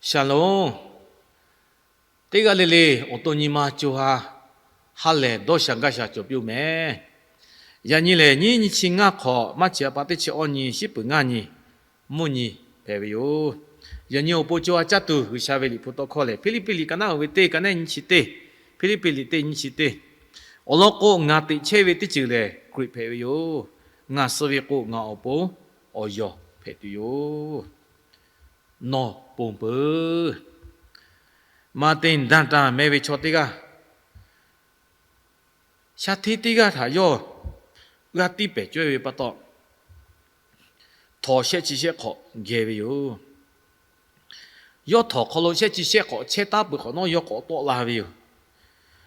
Shalom. Teˇ g'aˇ le le awˬ to nyi ma co ha ha lehˬ dawˇ sha gaˇ sha cawˬ piˇ-oˆ mehˍ. Yaꞈ nyi lehˬ, nyiˇ nyi chi ngaˇ hk'awꞈ maˇ chi a pa teˇ chi awˇ nyi shiˉ peuˬ ngaˇ nyi mvuhˇ nyi hpehꞈ ve yoˬ. Yaꞈ nyi awˬ pon co ha caˇ tuˬ G'uiˬsha ve liꞈ hpu tawˇ hkawˇ lehˬ, Hpiˇliˇpiˆ liꞈ ka naˉ uiˍ ve teˇ, ka naˉ nyiˇ chi teˇ, Hpiˇliˇpiˆ liꞈ teˇ nyiˇ chi teˇ. Awˬ lawn k'o, ngaˬ teꞈ chehˇ ve teˇ ceuˬ lehˬ Hkriꞈ hpehꞈ ve yoˬ. Ngaˬ suh ve k'o, ngaˬ awˬ pon awˬ yawˬ hpehꞈ tuˬ yoˬ. Nawˬ ponˬ peuˬ. Martin Buber meh ve chaw teˇ g'aˇ, shaˉ hteˇ teˇ g'aˇ htaꞈ yawˇ g'aˇ tiˇ pehˍ cawehˇ ve pa taw, htawnˍ shehˆ chi shehˆ hk'awꞈ geh ve yoˬ. Yawˇ htawnˍ hk'aw lo shehˆ chi shehˆ hk'awꞈ chehˇ taˉ peuˬ hk'awꞈ nawˉ, yawˇ k'awꞈ tawˆ la ve yoˬ.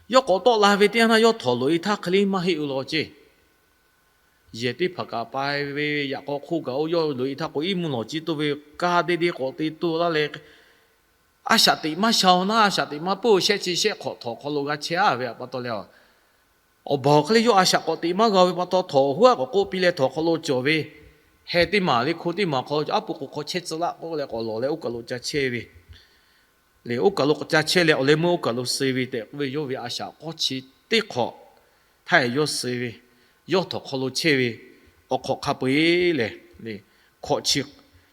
Yawˇ k'awꞈ tawˆ la ve teˇ yanˇ htaˇ, yawˇ htawnˍ loꞈ-e htaˇ hk'e le maˇ heˆ-o law ceˇ. Yehˬ teˇ hpaˍ kaꞈ pai ve, yaꞈ k'aw hk'oˆ kaꞈ oˇ yawˇ loꞈ-e htaˇ k'o, iˉ mvuhˇ lawˬ ciˇ toˇ ve, kaˇ deˇ deˇ k'awꞈ te toˇ laˇ leh, a shaꞈ teꞈ maˇ sha-o naˉ, a shaꞈ teꞈ maˇ peuˬ-o, shehˆ chi shehˆ hk'awꞈ htawnˍ hk'aw lo g'a chehˇ-a ve pa taw leh, awˬ baˬ awˬ hk'e le yawˇ a shaꞈ k'awꞈ teꞈ maˇ g'a ve pa taw, htawnˍ awˬ hoˉ aꞈ k'awꞈ k'oˆ piˇ leh htawnˍ hk'aw lo cawˬ ve, heh teˇ maˬ le hko teˇ maˬ hk'aw lo aˉ pu k'o hk'aw chehˇ tcuh laˆ k'oˆ leh k'awꞈ lawˬ leh oˇ kaˬ lo ca chehˇ ve le, oˇ kaˬ lo ca chehˇ leh awˬ leh meuˇ oˇ kaˬ lo suh ve tehꞈ k'oˆ ve, yawˇ ve a shaꞈ k'awˇ chi teˇ hk'awꞈ htaˇ yawˇ suh ve, yawˇ htawnˍ hk'aw lo chehˇ ve awˬ hk'awꞈ hk'a peu-eˬ lehˬ, hk'awꞈ chi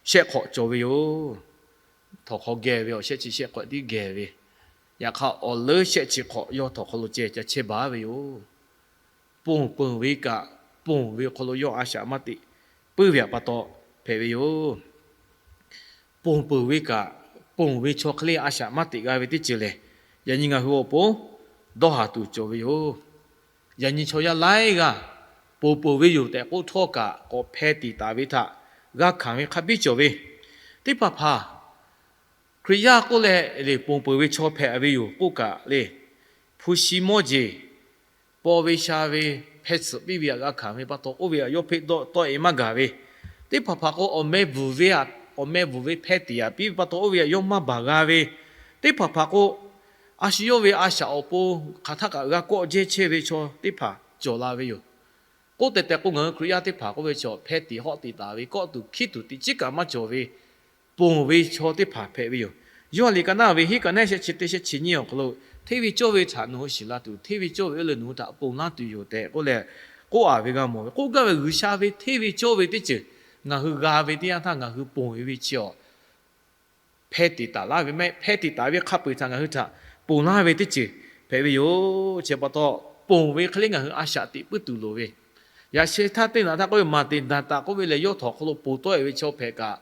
shehˆ hk'awꞈ cawˬ ve yoˬ. Htawnˍ hk'aw geh ve awˬ shehˆ chi shehˆ hk'awꞈ tiˉ geh ve, yaꞈ hk'aˇ awˬ leuˉ shehˆ chi hk'awꞈ yawˇ htawnˍ hk'aw lo ceh ca chehˇ baˬ ve yoˬ. Ponˬ peuˬ ve kaꞈ, ponˬ ve hk'aw lo yawˇ a shaꞈ maˇ teꞈ puiˉ ve pa taw hpehꞈ ve yoˬ. Ponˬ peuˬ ve kaꞈ, ponˬ ve chaw hk'e le a shaꞈ maˇ teꞈ g'a ve teˇ ceuˬ lehˬ, yaꞈ nyi ngaˬ hui awˬ pon dawˇ haˍ tuˬ cawˬ ve yoˬ. Yaꞈ nyi chaw yaˇ laiˉ g'aˇ ponˬ peuˬ ve yoˬ tehꞈ k'oˆ htawˇ kaꞈ, k'awꞈ hpeh tiˍ taˍ ve htaꞈ g'a hkanˍ ve hk'a biˇ cawˬ ve teˇ hpaˍ hpaˍ, Hkriꞈ yaˇ k'oˆ leh le, ponˬ peuˬ ve chaw hpehꞈ ve yoˬ k'oˆ kaꞈ le, hpu shi mawˇ jeˬ paw ve sha ve hpeh tsuhꞈ piˇ ve htaꞈ g'a hkanˍ ve pa taw, oˇ ve htaꞈ yawˇ hpeˆ dawˆ tawˆ e maˇ gaˬ ve, teˇ hpaˍ hpaˍ k'o, awˬ meh bvuhˬ ve, awˬ meh bvuhˬ ve hpeh tiˍ-a piˇ ve pa taw, oˇ ve htaꞈ yawˇ maˇ baˬ g'a ve, teˇ hpaˍ hpaˍ k'o, a shu yawˇ ve a shaꞈ awˬ pon hk'aˬ htaˇ kaꞈ g'a kawˆ jehˇ chehˇ ve chaw teˇ hpaˍ cawˬ la ve yoˬ. K'oˆ tehꞈ tehꞈ k'o, ngaˬ hui Hkriꞈ yaˇ teˇ hpaˍ k'oˆ ve chaw hpeh tiˍ hawˆ tiˍ taˍ ve, kawˆ tuˬ hkiˉ tuˬ teꞈ chiˉ kaꞈ maˇ cawˬ ve, ponˬ ve chaw teˇ hpaˍ hpehꞈ ve yoˬ. Yoˇhanˬ liꞈ ka naˉ ve hiˉ ka naˉ shehˆ chi teˇ shehˆ chi nyiˇ awˬ hk'aw lo, hteˇ ve cawˇ ve htaꞈ nawˬ hui shiˍ la tuˬ, hteˇ ve cawˇ ve oˇ leh nawˬ hui htaꞈ ponˬ laˇ tuˬ yoˬ tehꞈ k'oˆ leh k'oˆ-a ve g'a mawˬ ve. K'oˆ gaˇ ve G'uiˬsha ve hteˇ ve cawˇ ve teˇ ceuˬ ngaˬ hui g'a ve teˇ yanˇ htaˇ, ngaˬ hui ponˬ ve ve chi awˬ hpeh tiˍ taˍ laˇ ve mehˆ, hpeh tiˍ taˍ ve hk'a peu-eˬ htaꞈ ngaˬ hui htaꞈ ponˬ laˇ ve teˇ ceuˬ hpehꞈ ve yoˬ. Chi pa taw, ponˬ ve hk'e le ngaˬ hui a shaꞈ teꞈ puiˉ tuˬ loˍ ve, yaꞈ sheh htaˇ teˇ naꞈ htaˇ k'oˆ ve, Martin Buber k'oˆ ve lehˬ, yawˇ htawnˍ hk'aw lo ponˬ tawˆ-e ve chaw hpehꞈ kaꞈ,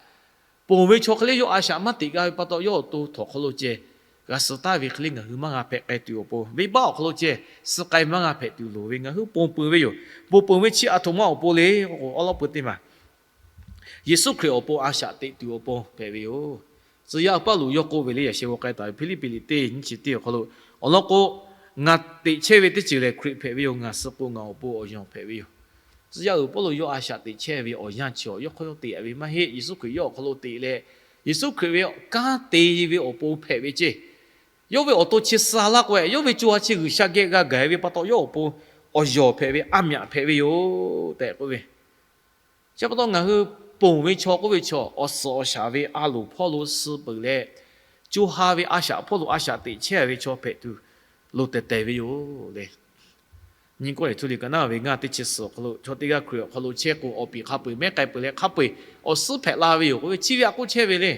ponˬ ve chaw hk'e le yawˇ a shaꞈ maˇ teꞈ g'a ve pa taw, yawˇ awˬ to htawnˍ hk'aw lo ceh g'a suh taˍ ve hk'e le ngaˬ hui maˇ g'a hpehꞈ k'ai tuˬ awˬ pon, venˇbaˆ awˬ hk'aw lo ceh suh k'ai maˇ g'a hpehꞈ tuˬ loˍ ve, ngaˬ hui ponˬ peuˬ ve yoˬ. Ponˬ peuˬ ve chi a htoꞈ ma awˬ pon le k'o, awˉ lawˉ peu teˇ maˬ Yeˍsuˆ Hkriꞈ awˬ pon a shaꞈ teꞈ tuˬ awˬ pon hpehꞈ ve yoˬ. Tcuh yaˇ uiˍ Pawˇluꞈ yawˇ k'oˆ ve le, yaꞈ sheh g'aw k'ai taˍ ve Hpiˇliˇpiˆ liꞈ teˇ nyiˇ chi teˇ awˬ hk'aw lo, awˬ lawn k'o, ngaˬ teꞈ chehˇ ve teˇ ceuˬ lehˬ Hkriꞈ hpehꞈ ve yoˬ. Ngaˬ suh k'o ngaˬ awˬ pon awˬ yawˬ hpehꞈ ve yoˬ. Tcuh yaˇ uiˍ Pawˇluꞈ yawˇ a shaꞈ teꞈ chehˇ ve awˬ yanˇ chi awˬ yawˇ hk'aw yawˇ teꞈ ve maˇ heˆ. Yeˍsuˆ Hkriꞈ yawˇ awˬ hk'aw lo teꞈ leh, Yeˍsuˆ Hkriꞈ ve kanˉ te ve awˬ pon hpehꞈ ve ceˇ. Yawˇ ve awˬ to chi suh laˇ k'o, yawˇ ve co ha chi G'uiˬsha geh g'a gaˬ ve pa taw, yawˇ awˬ pon awˬ yawˬ hpehꞈ ve, a myaꞈ hpehꞈ ve yoˬ tehꞈ k'oˆ ve. Chi pa taw ngaˬ hui ponˬ ve chaw k'oˆ ve chaw, awˬ suhˍ awˬ shaˍ ve a loˍ hpawˇ lo suh peuˬ leh, co ha ve a shaꞈ hpawˇ lo a shaꞈ teꞈ chehˇ ve chaw hpehꞈ tuˬ loˍ tehˬ tehˬ ve yoˬ le. Nyi k'oˆ lehˬ, Htu liꞈ ka naˉ ve ngaˇ teˇ chi suhˍ awˬ hk'aw lo, chaw teˇ g'aˇ Hkriꞈ awˬ hk'aw lo chehˇ k'o, awˬ piˍ hk'a peu-eˬ mehˉ k'ai peuˬ leh hk'a peu-eˬ awˬ suhˉ hpehꞈ la ve yoˬ k'oˆ ve, chi ve htaꞈ k'oˆ chehˇ ve le.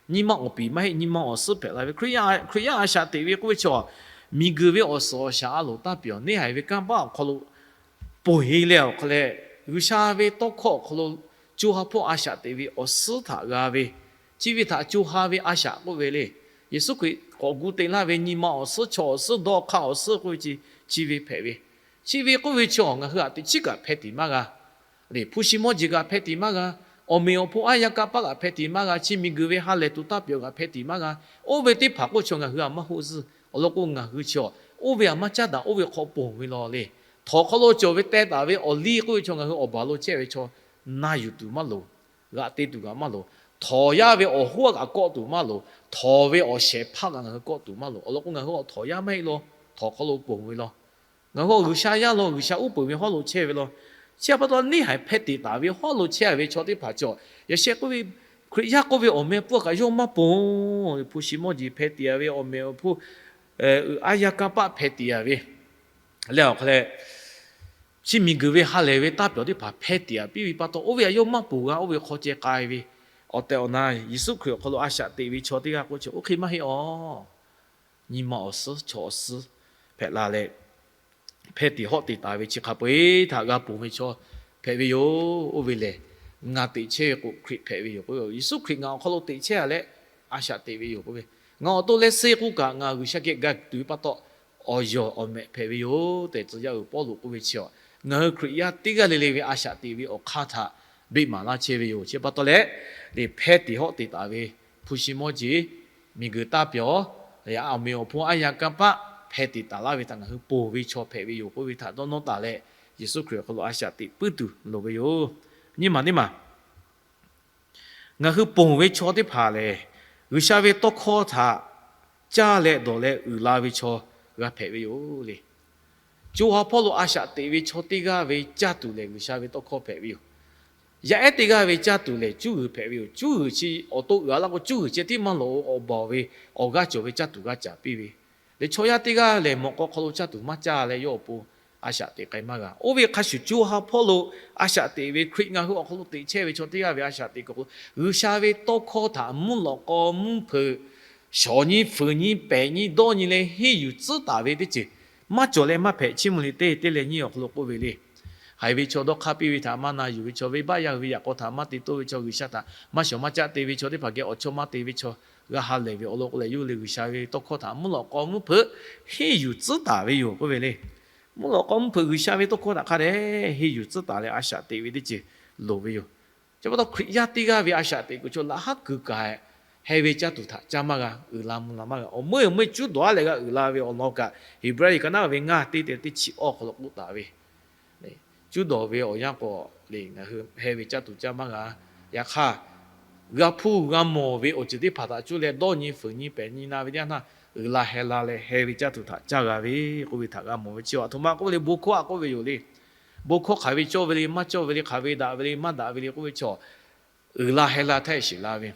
Nyi ma awˬ piˍ maˇ heˆ, nyi ma awˬ suhˉ hpehꞈ la ve. Hkriꞈ yaˇ a shaꞈ teꞈ ve k'oˆ ve chaw, miˬguiˬ ve awˬ suhˍ awˬ shaˍ a loˍ taˇ pyawˬ neˇ haiˬ ve kanˇ paˆ awˬ hk'aw lo ponˬ-e leh awˬ hk'aw leh, G'uiˬsha ve tawˇ hkawˇ awˬ hk'aw lo co ha hpawˇ a shaꞈ teꞈ ve awˬ suhˉ htaꞈ g'a ve, chi ve htaꞈ co ha ve a shaꞈ k'oˆ ve le. Yeˍsuˆ Hkriꞈ k'awꞈ gu te laˇ ve nyi ma awˬ suhˉ, chaw awˬ suhˉ, dawˇ hk'aˇ awˬ suhˉ k'oˆ ve chi, chi ve hpehꞈ ve. Chi ve k'oˆ ve chaw ngaˬ hui htaꞈ teꞈ chiˉ kaꞈ hpeh tiˍ maˇ g'a. Hpu shi mawˇ jeˬ kaꞈ hpeh tiˍ maˇ g'a. Awˬ meꞈ awˬ hpon aˉ yaˇ kanˇ paˆ kaꞈ hpeh tiˍ maˇ g'a. Chi miˬguiˬ ve ha lehˬ tuˬ taˇ pyawˬ kaꞈ hpeh tiˍ maˇ g'a. Oˇ ve teˇ hpaˍ k'oˆ chaw ngaˬ hui htaꞈ maˇ hoˆ zuhˇ. Awˬ lawn k'o, ngaˬ hui chaw oˇ ve htaꞈ maˇ caˉ daꞈ, oˇ ve hk'aw ponˬ ve law le. Htawnˍ hk'aw lo cawˬ ve teh taˍ ve awˬ liˇ k'oˆ ve chaw ngaˬ hui awˬ baˬ lo chehˇ ve chaw na yuˬ tuˬ maˇ loˍ. G'aꞈ te tuˬ kaꞈ maˇ loˍ. Htawnˍ yaˇ ve awˬ hoˉ kaꞈ kawˆ tuˬ maˇ loˍ. Htawnˍ ve awˬ shehˍ hpaˇ kaꞈ ngaˬ hui kawˆ tuˬ maˇ loˍ. Awˬ lawn k'o, ngaˬ hui htawnˍ yaˇ maˇ heˆ law. Htawnˍ hk'aw lo ponˬ ve law. Ngaˬ hui G'uiˬsha yaˇ law, G'uiˬsha uˉ peunˍ ve hawˉ lo chehˇ ve law. Chi pa taw neˇ haiˬ hpeh tiˍ taˍ ve hawˉ lo chehˇ ve chaw teˇ hpaˍ cawˬ. Yaꞈ sheh k'oˆ ve, Hkriꞈ yaˇ k'oˆ ve awˬ meh awˬ hponˇ kaꞈ yawˇ maˇ ponˬ. Hpu shi mawˇ jeˬ hpeh tiꞈ a ve, awˬ meh awˬ hponˇ, uiˍ aˉ yaˇ kanˇ paˆ hpeh tiꞈ a ve leh awˬ hk'a leh, chi miˬguiˬ ve ha lehˬ ve taˇ pyawˬ teˇ hpaˍ hpeh tiꞈ a piˇ ve pa taw, oˇ ve aꞈ yawˇ maˇ ponˬ g'a. Oˇ ve hk'aw ceh k'ai ve awˬ tehˬ awˬ na, Yeˍsuˆ Hkriꞈ awˬ hk'aw lo a shaꞈ teꞈ ve chaw teˇ g'aˇ k'oˆ chi, oˇ hk'e maˇ heˆ awˬ. Nyi ma awˬ suhˉ chaw awˬ suhˉ hpehꞈ la leh, hpeh tiꞈ hawˆ tiꞈ taˍ ve chi hk'a peu-eˬ htaꞈ g'a ponˬ ve chaw hpehꞈ ve yoˬ. Oˇ ve lehˬ, ngaˬ teꞈ chehˇ ve k'o Hkriꞈ hpehꞈ ve yoˬ k'o, Yeˍsuˆ Hkriꞈ ngaˬ awˬ hk'aw lo teꞈ chehˇ a leh a shaꞈ teꞈ ve yoˬ k'oˆ ve, ngaˬ awˬ to leh suh k'oˆ kaꞈ ngaˬ G'uiˬsha geh ga tuˬ ve pa taw, awˬ yawˬ awˬ mehꞈ hpehꞈ ve yoˬ tehꞈ tcuh yaˇ uiˍ Pawˇluꞈ k'oˆ ve chi a, ngaˬ hui Hkriꞈ yaˇ teˇ g'aˇ le le ve a shaꞈ teꞈ ve awˬ hk'aˇ htaꞈ beˆ maˍ laˇ chehˇ ve yoˬ. Chi pa taw leh, lehˬ hpeh tiꞈ hawˆ tiꞈ taˍ ve hpu shi mawˇ jeˬ, miˬguiˬ taˇ pyawˬ, awˬ meh awˬ hponˇ aˉ yaˇ kanˇ paˆ hpeh tiꞈ taˍ laˇ ve htaꞈ ngaˬ hui ponˬ ve chaw hpehꞈ ve yoˬ k'oˆ ve htaꞈ dawˇ nawˇ taˍ leh, Yeˍsuˆ Hkriꞈ awˬ hk'aw lo a shaꞈ teꞈ puiˉ tuˬ loˍ ve yoˬ. Nyi maˬ teˇ maˬ, ngaˬ hui ponˬ ve chaw teˇ hpaˍ lehˬ, G'uiˬsha ve tawˇ hkawˇ htaꞈ caˇ leh dawˬ leh uiˍ la ve chaw g'a hpehꞈ ve yoˬ le. Co ha hpawˇ lo a shaꞈ teꞈ ve chaw teˇ g'aˇ ve caˇ tuˬ lehˬ, G'uiˬsha ve tawˇ hkawˇ hpehꞈ ve yoˬ. Yaˇ ehˉ teˇ g'aˇ ve caˇ tuˬ lehˬ, cuˇ g'uiˬ hpehꞈ ve yoˬ. Cuˇ g'uiˬ chi awˬ to uiˍ a laˇ k'o, cuˇ g'uiˬ ceh tiˉ maˇ lawꞈ-o, awˬ baˬ ve awˬ g'aˇ cawˬ ve caˇ tuˬ g'a caˍ piˇ ve. Lehˬ chaw yaˇ teˇ g'aˇ lehˬ, mawꞈ k'aw hk'aw lo caˇ tuˬ maˇ caˇ leh, yawˇ awˬ pon a shaꞈ teꞈ k'ai maˇ g'a. Oˇ ve hk'a shuˍ, co ha hpawˇ lo a shaꞈ teꞈ ve Hkriꞈ ngaˬ hui awˬ hk'aw lo teꞈ chehˇ ve chaw teˇ g'aˇ ve a shaꞈ teꞈ kuˬ k'o, G'uiˬsha ve tawˇ hkawˇ htaꞈ mvuhˇ lawꞈ k'aw mvuhˇ hpeuꞈ shawˍ nyi, fuiˍ nyi, pehꞈ nyi, dawˇ nyi leh henˇ yuˬ tcuhˉ taˍ ve teˇ ceuˬ maˇ cawˬ leh maˇ hpehꞈ. Chiˇ mvuh liꞈ teˇ teˇ leh nyiˇ awˬ hk'aw lo k'oˆ ve le. Haiˬ ve chaw dawˇ hk'aˇ piˇ ve htaꞈ maˇ na yuˬ ve chaw, venˇbaˆ yaˇ hui ve yaꞈ k'aw htaꞈ maˇ te toˇ ve chaw, G'uiˬsha htaꞈ maˇ shawˍ maˇ caˆ te ve chaw teˇ hpaˍ geh awˬ chawˇ maˇ te ve chaw g'a ha lehˬ ve awˬ lawn k'o lehˬ, yawˇ hui lehˬ G'uiˬsha ve tawˇ hkawˇ htaꞈ mvuhˇ lawꞈ k'aw mvuhˇ hpeuꞈ henˇ yuˬ tcuhˉ taˍ ve yoˬ k'oˆ ve le. Mvuhˇ lawꞈ k'aw mvuhˇ hpeuꞈ G'uiˬsha ve tawˇ hkawˇ htaꞈ hk'a dehꞈ henˇ yuˬ tcuhˉ taˍ leh a shaꞈ teꞈ ve teˇ ceuˬ loˍ ve yoˬ. Chi pa taw Hkriꞈ yaˇ teˇ g'aˇ ve a shaꞈ teꞈ kuˬ chaw laꞈ haˉ kuiˬ kaꞈ heh ve caˇ tuˬ htaꞈ caˇ maˇ g'a, uiˍ la mvuh la maˇ g'a. Awˬ meuˇ awˬ meuˇ cuˉ dawˬ-a leh g'a uiˍ la ve awˬ lawn kaꞈ, Heˍbrehˇ ka naˉ ve ngaˇ teˇ te teˇ chi awˬ hk'aw lo k'oˆ taˍ ve, cuˉ dawˬ ve awˬ yanˇ k'o lehˬ, ngaˬ hui heh ve caˇ tuˬ caˇ maˇ g'a. Yaꞈ hk'aˇ, g'a hpuˇ g'a mawˬ ve awˬ ceuˬ teˇ hpaˍ htaꞈ cuˇ leh dawˇ nyi fuiˍ nyi pehꞈ nyi na ve teˇ yanˇ htaˇ, uiˍ la heh la leh heh ve caˇ tuˬ htaꞈ caˇ g'a ve k'oˆ ve htaꞈ g'a mawˬ ve chi a htoꞈ ma k'oˆ ve le, bon hkawˇ a k'oˆ ve yoˬ le. Bon hkawˇ hk'aˬ ve cawˇ ve le, maˇ cawˇ ve le, hk'aˬ ve daꞈ ve le, maˇ daꞈ ve le k'oˆ ve chaw, uiˍ la heh la htaˇ shiˍ la ve.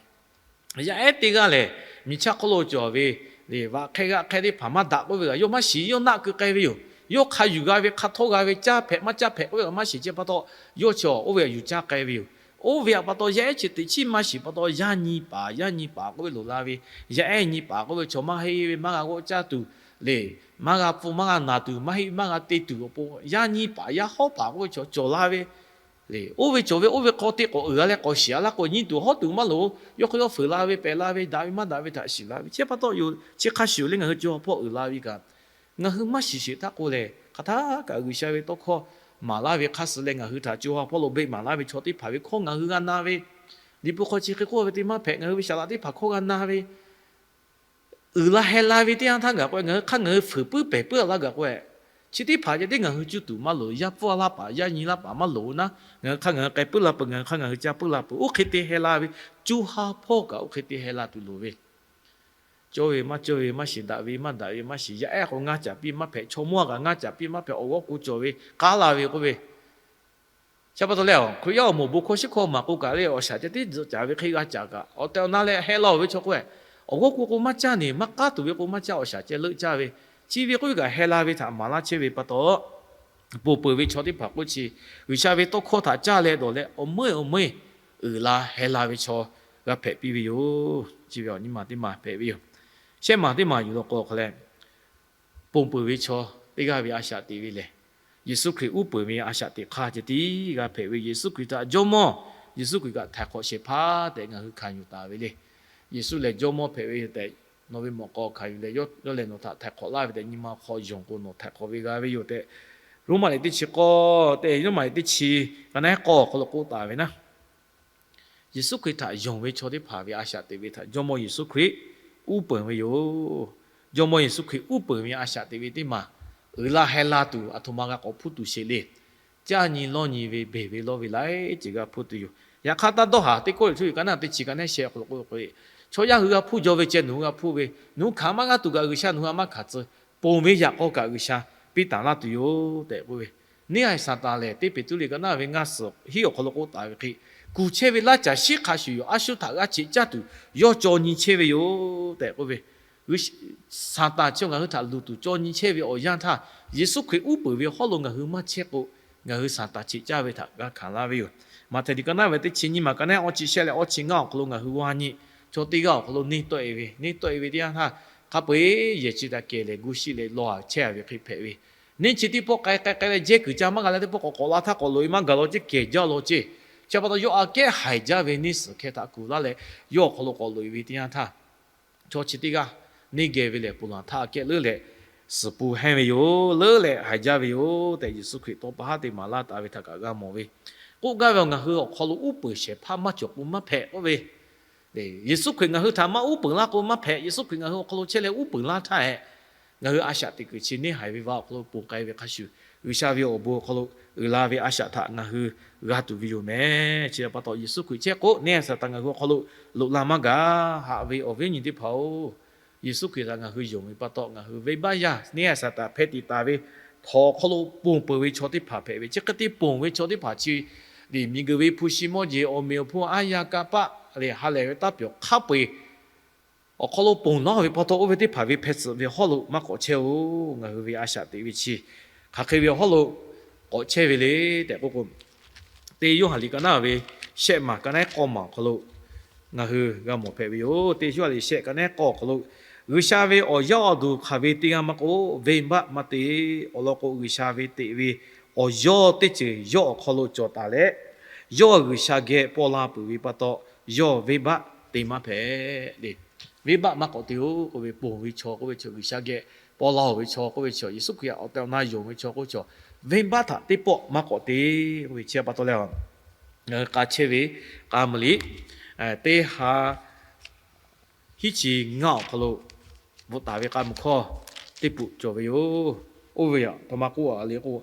Yaˇ ehˉ teˇ g'aˇ lehˬ, miˬ chaˇ hk'oˆ lo cawˬ ve lehˬ, vaꞈ hk'e g'aˆ hk'e teˇ hpaˍ maˇ daꞈ k'oˆ ve kaꞈ yawˇ maˇ shiˍ, yawˇ naˆ keu k'ai ve yoˬ. Yawˇ hk'a yuˬ g'a ve hk'a htawˇ g'a ve caˇ hpehꞈ maˇ caˇ hpehꞈ k'oˆ ve kaꞈ maˇ shiˍ. Chi pa taw, yawˇ chi oˇ ve aꞈ yuˬ caˇ k'ai ve yoˬ. Oˇ ve aꞈ pa taw, yaˇ ehˉ chi teꞈ chiˇ maˇ shiˍ pa taw, yaˇ nyi paˍ yaˇ nyi paˍ k'oˆ ve loˍ la ve, yaˇ ehˉ nyi paˍ k'oˆ ve chaw maˇ heˆ ve, maˇ g'a g'awˆ caˇ tuˬ lehˬ, maˇ g'a pfuhˇ maˇ g'a naˬ tuˬ, maˇ heˆ maˇ g'a te tuˬ awˬ pon yaˇ nyi paˍ yaˇ hawˉ paˍ k'oˆ ve chaw cawˬ la ve le. Oˇ ve cawˬ ve oˇ ve hk'aw teˇ k'awꞈ uiˍ g'a leh k'awꞈ shiˍ a laˇ k'o, nyi tuˬ hawˉ tuˬ maˇ loˍ. Yawˇ hk'aw yawˇ fuiˍ la ve, pehꞈ la ve, daꞈ ve maˇ daꞈ ve htaꞈ shiˍ la ve. Chi pa taw yoˬ, chi hk'a shuˍ le ngaˬ hui co ha hpawˇ uiˍ la ve kaꞈ, ngaˬ hui maˇ shiˍ sheˍ htaˇ k'o lehˬ, hk'aˬ htaˇ kaꞈ G'uiˬsha ve tawˇ hkawˇ maˍ laˇ ve hk'a suh leh ngaˬ hui htaꞈ co ha hpawˇ lo beˆ maˍ laˇ ve chaw teˇ hpaˍ ve hkawˇ ngaˬ hui g'a na ve, Liꞈ hpu hk'aw chi hk'e k'oˆ ve teˇ maˇ hpehꞈ, ngaˬ hui ve saˍ laꞈ teˇ hpaˍ hkawˇ g'a na ve, uiˍ la heh la ve teˇ yanˇ htaˇ gaˬ k'o, ngaˬ hui hk'aˇ ngaˬ hui fuiˍ puiˉ pehˬ puiˉ a laˇ gaˬ k'o, chi teˇ hpaˍ ceh tiˉ ngaˬ hui cuˇ tuˬ maˇ loˍ. Yaˇ pfuhˇ a laˇ paˍ, yaˇ nyi laˇ paˍ maˇ loˍ naˉ, ngaˬ hui hk'aˇ ngaˬ hui k'ai puiˉ la peuˬ, ngaˬ hui hk'aˇ ngaˬ hui caˇ puiˉ la peuˬ. Oˇ hk'e te heh la ve, co ha hpawˇ kaꞈ oˇ hk'e te heh la tuˬ loˍ ve. Cawˇ ve maˇ cawˇ ve maˇ shiˍ, daꞈ ve maˇ daꞈ ve maˇ shiˍ, yaˇ ehˉ k'o ngaˇ caˍ piˇ maˇ hpehꞈ, chaw mawˇ a kaꞈ ngaˇ caˍ piˇ maˇ hpehꞈ, awˬ g'awˇ k'o cawˬ ve k'aˉ la ve k'oˆ ve. Chi pa taw leh, Hkriꞈ yaˇ awˬ moˍ bon hkawˇ shiˉ hkawˇ maˍ k'o kaꞈ le, awˬ shaˍ ceh tiˉ tzuhꞈ caˍ ve hk'e g'a caˍ kaꞈ, awˬ tehˬ awˬ na leh heh la-oˬ ve chaw k'o, awˬ g'awˇ k'o k'o maˇ caˇ neˬ, maˇ k'aˉ tuˬ ve k'o maˇ caˇ, awˬ shaˍ ceh leuˆ caˇ ve, chi ve k'oˆ ve kaꞈ heh la ve htaꞈ maˍ laˇ chehˇ ve pa taw, ponˬ peuˬ ve chaw teˇ hpaˍ k'oˆ chi, G'uiˬsha ve tawˇ hkawˇ htaꞈ caˇ leh dawˬ leh awˬ meuˇ awˬ meuˇ uiˍ la heh la ve chaw g'a hpehꞈ piˇ ve yoˬ. Chi ve awˬ nyi ma teˇ maˬ hpehꞈ ve yoˬ. Shehˆ maˬ teˇ maˬ yuˬ law k'o hk'a leh, ponˬ peuˬ ve chaw teˇ g'aˇ ve a shaꞈ teꞈ ve lehˬ, Yeˍsuˆ Hkriꞈ uˉ peunˍ ve a shaꞈ teꞈ hk'aˇ ceh tiˉ g'a hpehꞈ ve, Yeˍsuˆ Hkriꞈ htaꞈ Jawˇmawˇ, Yeˍsuˆ Hkriꞈ kaꞈ htaiˍ hk'awꞈ shehˍ hpaˇ tehꞈ ngaˬ hui hkanˍ yuˬ taˍ ve le. Yeˍsuˆ lehˬ Jawˇmawˇ hpehꞈ ve tehꞈ, nawˬ ve mawꞈ k'aw hkanˍ yuˬ leh, yawˇ lehˬ nawˬ htaꞈ htaiˍ hk'awꞈ laˇ ve tehꞈ, nyi ma hk'aw yonˍ k'o nawˬ htaiˍ hk'awꞈ ve g'a ve yoˬ tehꞈ, Roˉmaꞈ liꞈ teˇ chi k'awˇ tehꞈ, Roˉmaꞈ liꞈ teˇ chi ka naˉ k'awˇ awˬ hk'aw lo k'oˆ taˍ ve naˉ. Yeˍsuˆ Hkriꞈ htaꞈ yonˍ ve chaw teˇ hpaˍ ve a shaꞈ teꞈ ve htaꞈ Jawˇmawˇ Yeˍsuˆ Hkriꞈ uˉ peunˍ ve yoˬ. Jawˇmawˇ Yeˍsuˆ Hkriꞈ uˉ peunˍ ve a shaꞈ teꞈ ve teˇ maˬ uiˍ la heh la tuˬ aˬ htoꞈ ma g'a k'awꞈ hpuˇ tuˬ sheˍ le. Caˇ nyi lawˇ nyi ve, beˬ ve lawˇ ve laiˉ ceuˬ g'a hpuˇ tuˬ yoˬ. Yaꞈ hk'aˇ, taˇ dawˇ haˍ teˇ k'oˆ le, htu ve ka naˉ teˇ chi ka naˉ sheh awˬ hk'aw lo k'oˆ ve, chaw yaˇ hui g'a hpuˇ jaw ve ceh nawˬ hui g'a hpuˇ ve, nawˬ hui hkanˍ maˇ g'aˇ tuˬ kaꞈ G'uiˬsha nawˬ hui a maˇ hkanˍ tcuh. Ponˬ ve yaꞈ k'aw kaꞈ G'uiˬsha piˇ taˍ laˇ tuˬ yoˬ tehꞈ k'oˆ ve, neˇ a Saˍtanˍ lehˬ, teˇ Peˍtruˆ liꞈ ka naˉ ve ngaˇ suhˍ hiˉ awˬ hk'aw lo k'oˆ taˍ ve hk'e, kuˬ chehˇ ve laˇ caˬ shiˉ hk'a shuˍ yoˬ. A shu htaꞈ g'a cheꞈ caˇ tuˬ yawˇ caw nyi chehˇ ve yoˬ tehꞈ k'oˆ ve, Saˍtanˍ chi ngaˬ hui htaꞈ luˬ tuˬ caw nyi chehˇ ve awˬ yanˇ htaˇ, Yeˍsuˆ Hkriꞈ uˉ peunˍ ve hawˉ lo ngaˬ hui maˇ chehˇ k'o, ngaˬ hui Saˍtanˍ cheꞈ caˇ ve htaꞈ g'a hkanˍ laˇ ve yoˬ. Maꞈhtehˍ liꞈ ka naˉ ve teˇ chi nyiˇ maˬ ka naˉ awˇ chi shehˆ leh awˇ chi ngaˇ awˬ hk'aw lo ngaˬ hui g'aw nyi, chaw teˇ g'aˇ awˬ hk'aw lo neˇ tawˆ-e ve, neˇ tawˆ-e ve teˇ yanˇ htaˇ, hk'a peu-eˬ yehˬ chi htaꞈ kehˬ lehˬ gu shiˆ leh law-a chehˇ-a ve hk'e hpehꞈ ve, neˇ chi teˇ pawˆ k'ai k'ai k'ai leh jehˇ kuiˬ ca maˇ g'a leh teˇ pawˆ k'awꞈ k'awꞈ la htaˇ k'awꞈ loꞈ-e maˇ gaˬ law ceˇ, kehˬ jaˇ law ceˇ. Chi pa taw yawˇ aꞈ kehˉ haiˬ jaˇ ve neˇ suhˍ hkeh htaꞈ kuˬ laˇ leh yawˇ awˬ hk'aw lo k'awꞈ loꞈ-e ve teˇ yanˇ htaˇ, chaw chi teˇ g'aˇ neˇ geh ve lehˬ ponˬ laˬ htaˇ aꞈ kehˉ leuˉ leh suhˍ pun hehnˇ ve yoˬ. Leuˉ leh haiˬ jaˇ ve yoˬ tehꞈ Yeˍsuˆ Hkriꞈ tawˇ pa haˉ te maˍ laˇ taˍ ve htaꞈ kaꞈ g'a mawˬ ve. K'oˆ gaˇ ve, ngaˬ hui awˬ hk'aw lo uˉ peunˍ shehˍ hpaˇ maˇ cawˬ k'o maˇ hpehꞈ k'oˆ ve, Yeˍsuˆ Hkriꞈ ngaˬ hui htaꞈ maˇ uˉ peunˍ laˇ k'o maˇ hpehꞈ. Yeˍsuˆ Hkriꞈ ngaˬ hui awˬ hk'aw lo chehˇ leh uˉ peunˍ laˇ htaˇ hehꞈ, ngaˬ hui a shaꞈ teꞈ kuiˬ chi neˇ haiˬ ve vaꞈ awˬ hk'aw lo ponˬ k'ai ve hk'a shuˍ, G'uiˬsha ve awˬ bon awˬ hk'aw lo uiˍ la ve a shaꞈ htaꞈ ngaˬ hui g'a tuˬ ve yoˬ mehˍ. Chi pa taw Yeˍsuˆ Hkriꞈ chehˇ k'o neˇ haiˬ Saˍtanˍ ngaˬ hui awˬ hk'aw lo loꞈ la maˇ gaˬ. Haꞈ ve awˬ viˉ awˬ nyi teˇ hpaˍ-oˬ, Yeˍsuˆ Hkriꞈ htaꞈ ngaˬ hui yonˍ ve pa taw ngaˬ hui venˇbaˆ yaˇ neˇ haiˬ Saˍtanˍ hpeh tiꞈ taˍ ve htawnˍ awˬ hk'aw lo ponˬ peuˬ ve chaw teˇ hpaˍ hpehꞈ ve. Chi hk'e te ponˬ ve chaw teˇ hpaˍ chi lehˬ, miˬguiˬ ve hpu shi mawˇ jeˬ awˬ meꞈ awˬ hponˇ aˉ yaˇ kanˇ paˆ lehˬ ha lehˬ ve taˇ pyawˬ hk'a peu-eˬ awˬ hk'aw lo ponˬ laˇ ve pa taw, oˇ ve teˇ hpaˍ ve hpeh tsuhꞈ ve hawˉ lo maˇ k'awꞈ chehˇ-oˬ. Ngaˬ hui ve a shaꞈ teꞈ ve chi hk'aˬ hk'e ve hawˉ lo k'awꞈ chehˇ ve le tehꞈ k'oˆ k'o, teˇ Yoˇhanˬ liꞈ ka naˉ ve shehˆ maˬ ka naˉ k'awˇ maˬ awˬ hk'aw lo ngaˬ hui g'a mawˬ hpehꞈ ve yoˬ. Teˇ Yoˇhanˬ liꞈ shehˆ ka naˉ k'awˇ awˬ hk'aw lo, G'uiˬsha ve awˬ yaˇ awˬ duˬ hk'aˬ ve teˇ g'aˇ maˇ k'oˆ, venˇbaˆ maˇ te. Awˬ lawn k'o, G'uiˬsha ve teꞈ ve awˬ yawˇ teˇ ceuˬ yawˇ awˬ hk'aw lo cawˬ taˍ leh, yawˇ G'uiˬsha geh paw la peuˬ ve pa taw, yawˇ venˇbaˆ te maˇ hpehꞈ le. Venˇbaˆ maˇ k'awꞈ te-oˬ k'oˆ ve, ponˬ ve chaw k'oˆ ve chaw, G'uiˬsha geh paw la-oˬ ve chaw k'oˆ ve chaw, Yeˍsuˆ Hkriꞈ awˬ tehˬ awˬ na yonˍ ve chaw k'oˆ ve chaw, venˇbaˆ htaꞈ teˇ pawˆ maˇ k'awꞈ te k'oˆ ve. Chi pa taw leh, ngaˬ hui k'a chehˇ ve k'a meuˬ liꞈ teˇ ha hiˉ chi ngaˇ awˬ hk'aw lo bvuhꞈ taˍ ve k'a meuˬ hkawˇ teˇ puꞈ cawˬ ve yoˬ. Oˇ ve aꞈ, htaꞈ ma k'oˆ a le k'o,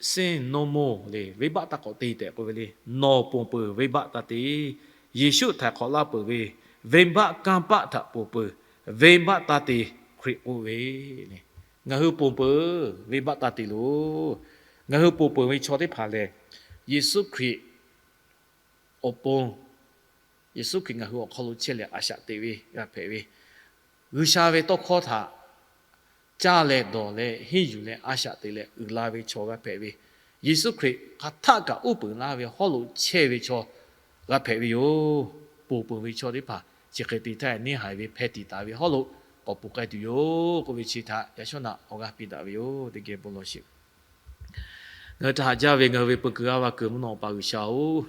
Synonyms le, venˇbaˆ taˇ k'awꞈ te tehꞈ k'oˆ ve le. Nawˬ ponˬ peuˬ venˇbaˆ taˇ te. Yeˍsuˆ htaiˍ hk'awꞈ laˇ peuˬ ve venˇbaˆ kanˇ paˆ htaꞈ ponˬ peuˬ, venˇbaˆ taˇ te, Hkriꞈ k'oˆ ve le. Ngaˬ hui ponˬ peuˬ venˇbaˆ taˇ te loˬ. Ngaˬ hui ponˬ peuˬ ve chaw teˇ hpaˍ lehˬ, Yeˍsuˆ Hkriꞈ awˬ pon, Yeˍsuˆ Hkriꞈ ngaˬ hui awˬ hk'aw lo chehˇ leh a shaꞈ teꞈ ve g'a hpehꞈ ve, G'uiˬsha ve tawˇ hkawˇ htaꞈ caˇ leh dawˬ leh henˇ yuˬ leh a shaꞈ teꞈ leh uiˍ la ve chaw g'a hpehꞈ ve, Yeˍsuˆ Hkriꞈ hk'aˬ htaˆ kaꞈ uˉ peunˍ laˇ ve hawˉ lo chehˇ ve chaw g'a hpehꞈ ve yoˬ. Ponˬ peuˬ ve chaw teˇ hpaˍ chi hk'e te htaˇ, neˇ haiˬ ve hpeh tiꞈ taˍ ve hawˉ lo k'awꞈ ponˬ k'ai tuˬ yoˬ k'oˆ ve chi htaꞈ yaꞈ shawˉ naꞈ awˬ g'aˇ piˇ daꞈ ve yoˬ. Teˇ geh bon lawˬ sheˍ. Ngaˬ hui htaꞈ haꞈ jaˇ ve ngaˬ hui ve peu kuiˬ g'aˇ va kuiˬ mvuhˇ naw pa G'uiˬsha-oˬ,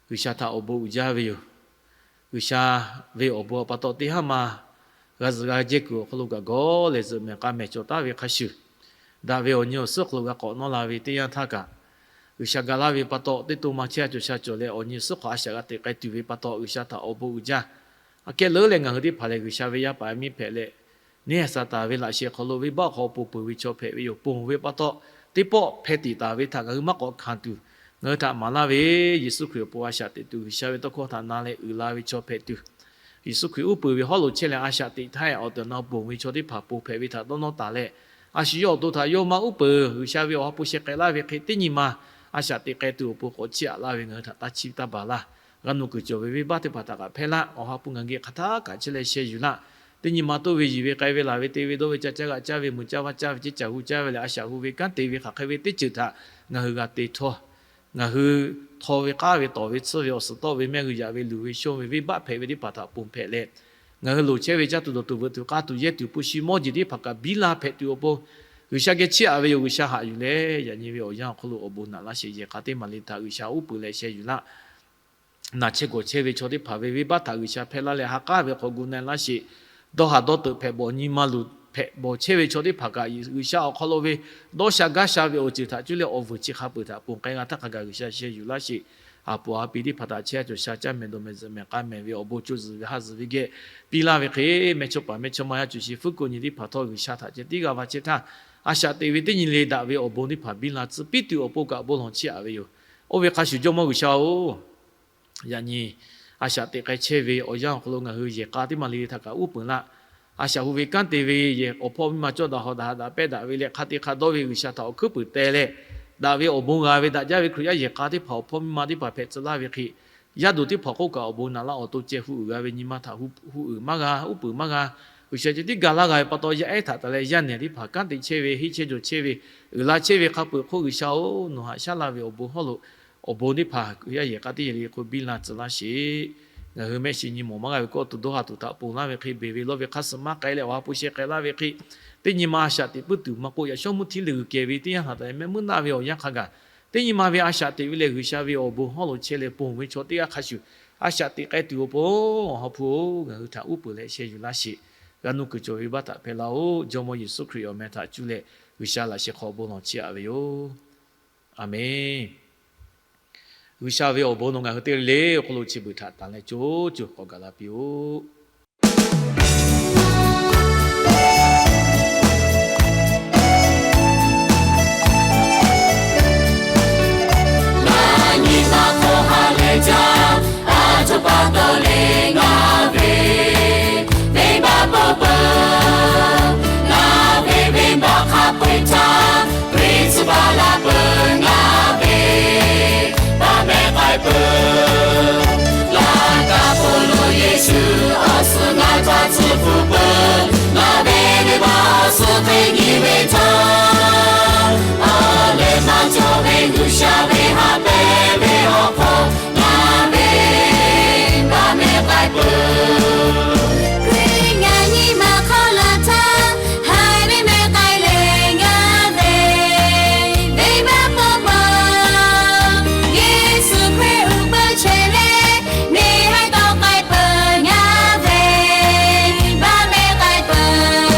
G'uiˬsha htaꞈ awˬ bon uiˍ jaˇ ve yoˬ. G'uiˬsha ve awˬ bon pa taw teˇ haˉ ma g'a zuhꞈ g'a jehˇ kuiˬ awˬ hk'aw lo kaꞈ gawˇ leh zuhꞈ mehˬ k'a mehˬ cawˬ taˉ ve hk'a shuˍ, daꞈ ve awˬ nyi awˬ suhˉ hk'aw lo g'a k'awꞈ nawˇ la ve teˇ yanˇ htaˇ kaꞈ, G'uiˬsha ga laˇ ve pa taw teˇ to ma chehˇ a cawˬ sha cawˬ leh awˬ nyi awˬ suhˉ hk'aw a shaꞈ g'a teꞈ k'ai tuˬ ve pa taw G'uiˬsha htaꞈ awˬ bon uiˍ jaˇ. Aꞈ kehˉ leuˉ leh ngaˬ hui teˇ hpaˍ lehˬ G'uiˬsha ve yaˇ paˍ miˇ hpehꞈ leh, neˇ haiˬ Saˍtanˍ ve laꞈ sheh hk'aw lo venˇbaˆ hk'aw ponˬ peuˬ ve chaw hpehꞈ ve yoˬ. Ponˬ ve pa taw, teˇ pawˆ hpeh tiꞈ taˍ ve htaꞈ ngaˬ hui maˇ k'awꞈ hkanˍ tuˬ, ngaˬ hui htaꞈ maˍ laˇ ve, Yeˍsuˆ Hkriꞈ awˬ pon a shaꞈ teꞈ tuˬ, G'uiˬsha ve tawˇ hkawˇ htaꞈ na leh uiˍ la ve chaw hpehꞈ tuˬ, Yeˍsuˆ Hkriꞈ uˉ peunˍ ve hawˉ lo chehˇ leh a shaꞈ teꞈ htaˇ, awˬ tehˬ awˬ na ponˬ ve chaw teˇ hpaˍ ponˬ hpehꞈ ve htaꞈ dawˇ nawˇ taˍ leh, a shu yawˇ awˬ to htaꞈ yawˇ maˇ uˉ peunˍ, G'uiˬsha ve Awˬ ha hpu sheh k'ai laˇ ve hk'e teˇ nyi ma a shaꞈ teꞈ k'ai tuˬ awˬ pon k'awꞈ chiˇ aꞈ laˇ ve ngaˬ hui htaꞈ taˇ chiˇ taˇ baˬ laˇ. G'a nuˬ kuiˬ cawˬ ve venˇbaˆ teˇ hpaˍ htaꞈ kaꞈ hpehˇ laˇ. Awˬ ha hpu ngaˬ hui geh hk'aˬ htaˆ kaꞈ chehˇ leh sheh yuˬ laˇ. Teˇ nyi ma toˇ ve yiˬ ve k'ai ve laˬ ve te ve dawˇ ve ca caˇ g'aꞈ caˇ ve mui caˇ vaˇ caˇ ve ceˇ caˬ hu caˇ ve lehˬ, a shaꞈ hu ve kanˉ te ve hk'aˬ hk'e ve teˇ ceuˬ htaꞈ ngaˬ hui g'a te htawˇ, ngaˬ hui htaw ve k'aˉ ve tawˍ ve tsuhˇ ve awˬ suhˍ tawˆ ve mehˆ g'uiˬ yaꞈ ve luˬ ve shonˇ ve venˇbaˆ hpehꞈ ve teˇ hpaˍ htaꞈ ponˬ hpehꞈ leh, ngaˬ hui loˍ chehˇ ve caˇ tuˬ dawˬ tuˬ veuꞈ tuˬ k'a tuˬ yehˇ tuˬ hpu shi mawˇ jeˬ teˇ hpaˍ kaꞈ biˇ la hpehꞈ tuˬ awˬ pon, G'uiˬsha geh chiˇ aꞈ ve yoˬ. G'uiˬsha haꞈ yuˬ leh yaꞈ nyi ve awˬ yanˇ awˬ hk'aw lo awˬ bon naꞈ laˇ sheˍ. Yehˬ k'a teˇ maˍ le htaꞈ G'uiˬsha uˉ peunˍ leh sheh yuˬ laˇ. Naˬ chehˇ gawˬ chehˇ ve chaw teˇ hpaˍ ve venˇbaˆ htaꞈ G'uiˬsha hpehˇ laˇ leh ha k'aˉ ve hk'aw gu na-e laˇ sheˍ. Dawˇ haˍ dawˇ teuꞈ hpehꞈ bawˬ nyi ma luˬ hpehꞈ bawˬ chehˇ ve chaw teˇ hpaˍ kaꞈ G'uiˬsha awˬ hk'aw lo ve dawˇ sha gaˇ sha ve awˬ ceuˬ htaꞈ cuˇ leh awˬ vuiˬ chi hk'a peuˬ htaꞈ ponˬ k'ai g'a htaˇ hk'a gaˬ G'uiˬsha sheh yuˬ laˇ sheˍ. Aˬ poˍ aˬ pi teˇ hpaˍ htaꞈ chehˇ a cawˬ sha caˇ mehˍ dawˬ mehˍ zuhꞈ mehˍ k'a mehˍ ve awˬ bon co zuhˬ ve ha zuhˬ ve geh piˇ laˇ ve hk'e, mehˇchawˇ paˍ mehˇchawˇma yaˇ cawˬ sheˍ fuˉ ko nyi teˇ hpaˍ htawˇ G'uiˬsha htaꞈ ceh tiˉ g'a va chehˇ htaˇ, a shaꞈ teꞈ ve teˇ nyi le daꞈ ve awˬ bon teˇ hpaˍ biˇ la tcuh piˇ tuˬ awˬ pon kaꞈ bon lawˬ chiˇ aꞈ ve yoˬ. Oˇ ve hk'a shuˍ Jawˇmawˇ G'uiˬsha-oˬ, yaꞈ nyi a shaꞈ teꞈ k'ai chehˇ ve awˬ yanˇ awˬ hk'aw lo ngaˬ hui yehˬ k'a teˇ maˍ le htaꞈ kaꞈ uˉ peunˍ laˇ. A shaꞈ hu ve kanˉ te ve yehˬ awˬ hpawˇ miˇ ma cawˇ daꞈ haw daꞈ ha daꞈ pehˇ daꞈ ve leh hk'a te hk'a dawˇ ve G'uiˬsha htaꞈ awˬ hkuiˉ puiˍ teh leh, daꞈ ve awˬ bon g'a ve daꞈ jaˇ ve Hkriꞈ yaˇ yehˬ k'a teˇ hpaˍ awˬ hpawˇ miˇ ma teˇ hpaˍ hpehꞈ tcuh laˇ ve hk'e, yaˇ duˬ teˇ hpaˍ k'oˆ kaꞈ awˬ bon naˍ laˇ awˬ to ceh hu uiˍ g'a ve nyi ma htaꞈ hu uiˍ maˇ g'a, uˉ peunˍ maˇ g'a, G'uiˬsha ceh tiˉ ga laˇ g'a ve pa taw, yaˇ ehˉ htaꞈ taˍ leh yaˇ nehˬ teˇ hpaˍ kanˉ te chehˇ ve, henˇ chehˇ jawˬ chehˇ ve, uiˍ la chehˇ ve hk'a peu-eˬ hk'oˆ G'uiˬsha-oˬ, nawˬ haꞈ shaˉ laˇ ve awˬ bon hawˉ lo awˬ bon teˇ hpaˍ Hkriꞈ yaˇ yehˬ k'a teˇ yehˬ le hk'oˆ biˇ laˇ tcuh laˇ sheˍ. Ngaˬ hui mehˆ shiˍ nyi mawˬ maˇ g'a ve kawˆ tuˬ dawˇ ha tuˬ htaꞈ ponˬ laˇ ve hk'e, beˬ ve lawˇ ve hk'aˇ suh maˇ k'ai leh awˬ ha hpu sheh k'ai laˇ ve hk'e, teˇ nyi ma a shaꞈ teꞈ puiˉ tuˬ maˇ k'oˆ, yaꞈ shawˉ mvuhˇ htiˇ leuˬ g'uiˬ kehˬ ve teˇ yanˇ htaꞈ taˍ leh mehˆ muiˉ naˆ ve awˬ yanˇ hk'a gaˬ, teˇ nyi ma ve a shaꞈ teꞈ ve lehˬ G'uiˬsha ve awˬ bon hawˉ lo chehˇ leh ponˬ ve chaw teˇ g'aˇ hk'a shuˍ, a shaꞈ teꞈ k'ai tuˬ awˬ pon, awˬ ha hpu-oˬ, ngaˬ hui htaꞈ uˉ peunˍ leh sheh yuˬ laˇ sheˍ. G'a nuˇ kuiˬ cawˬ ve baˆ htaꞈ hpehꞈ laˇ-oˬ. Jawˇmawˇ Yeˍsuˆ Hkriꞈ awˬ meh htaꞈ cuˇ leh G'uiˬsha laꞈ sheh hk'aw bon lawˬ chehˇ-a ve yoˬ. Aˬmenˍ. G'uiˬsha ve awˬ bon nawˬ ngaˬ hui teˇ g'aˇ le awˬ hk'aw lo chi beuꞈ htaꞈ tanˬ leh co co k'awꞈ gaˬ la piˇ-oˆ. Ngaˬ nyi ma hk'aw ha lehˬ jaˇ, a htoꞈ pa taw le ngaˬ ve venˇbaˆ peuˬ peuˬ. Ngaˬ ve venˇbaˆ hk'a peu-eˬ htaˇ, Hkriꞈ tcuh baˬ la peuˬ ngaˬ ve baˆ mehˍ k'ai peuˬ. Laꞈ ka hk'oˆ lo Yeˍsuˆ awˬ suhˍ ngaˬ htaꞈ tcuh hpfuhˆ peuˬ. Ngaˬ ve venˇbaˆ awˬ suhˍ hk'e nyi ve htaˇ, awˬ lehˬ maˇ cawˬ ve G'uiˬsha ve ha pehˇ ve awˬ hk'aw, ngaˬ ve baˆ mehˍ k'ai peuˬ. Hkriꞈ ngaˬ nyi ma hk'aw laˬ htaˇ, haiˬ ve mehˍ k'ai leh ngaˬ ve venˇbaˆ peuˬ peuˬ. Yeˍsuˆ Hkriꞈ uiˍ peuˬ chehˇ leh, neˇ haiˬ tawˆ k'ai peuˬ ngaˬ ve baˆ mehˍ k'ai peuˬ.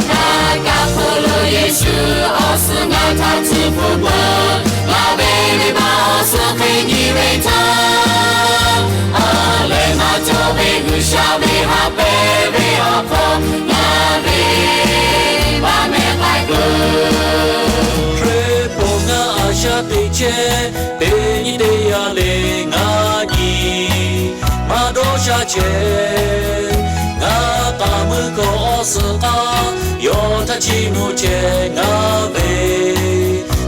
Laꞈ ka hk'oˆ lo Yeˍsuˆ awˬ suhˍ ngaˬ htaꞈ tcuh hpfuhˆ peuˬ. Ngaˬ ve venˇbaˆ awˬ suhˍ hk'e nyi ve htaˇ, awˬ lehˬ maˇ cawˬ ve G'uiˬsha ve ha pehˇ ve awˬ hk'aw, ngaˬ ve baˆ mehˍ k'ai peuˬ. Hkriꞈ pon ngaˬ a shaꞈ teꞈ chehˇ, teˇ nyi teˇ yanˇ le ngaˬ nyi maˇ dawˇ sha chehˇ. Ngaˬ k'aˍ mui hkawˇ awˬ suhˍ k'aˇ, yawˇ htaꞈ chiˇ mvuh chehˇ ngaˬ ve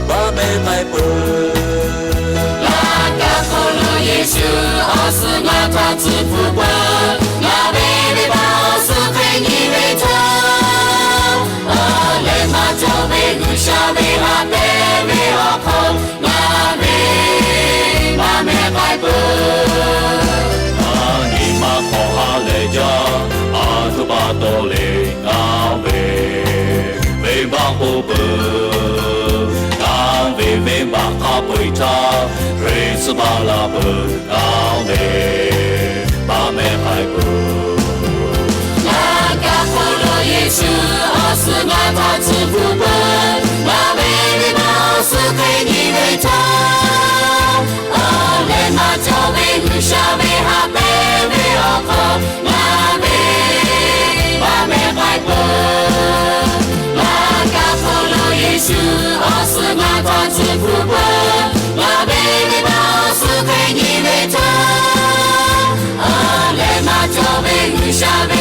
baˆ mehˍ k'ai peuˬ. Laꞈ ka hk'oˆ lo Yeˍsuˆ awˬ suhˍ ngaˬ htaꞈ tcuh hpfuhˆ peuˬ. Ngaˬ ve venˇbaˆ awˬ suhˍ hk'e nyi ve htaˇ, awˬ lehˬ maˇ cawˬ ve G'uiˬsha ve ha pehˇ ve awˬ hk'aw, ngaˬ ve baˆ mehˍ k'ai peuˬ. Ngaˬ nyi ma hk'aw ha lehˬ jaˇ, a htoꞈ pa taw le ngaˬ ve venˇbaˆ k'oˆ peuˬ. Ngaˬ ve venˇbaˆ hk'a peu-eˬ htaˇ, Hkriꞈ tcuh baˬ la peuˬ ngaˬ ve baˆ mehˍ k'ai peuˬ. Laꞈ ka hk'oˆ lo Yeˍsuˆ awˬ suhˍ ngaˬ htaꞈ tcuh hpfuhˆ peuˬ. Ngaˬ ve venˇbaˆ awˬ suhˍ hk'e nyi ve htaˇ, awˬ lehˬ maˇ cawˬ ve G'uiˬsha ve ha pehˇ ve awˬ hk'aw, ngaˬ ve baˆ mehˍ k'ai peuˬ. Laꞈ ka hk'oˆ lo Yeˍsuˆ awˬ suhˍ ngaˬ htaꞈ tcuh hpfuhˆ peuˬ. Ngaˬ ve venˇbaˆ awˬ suhˍ hk'e nyi ve htaˇ, awˬ lehˬ maˇ cawˬ ve G'uiˬsha ve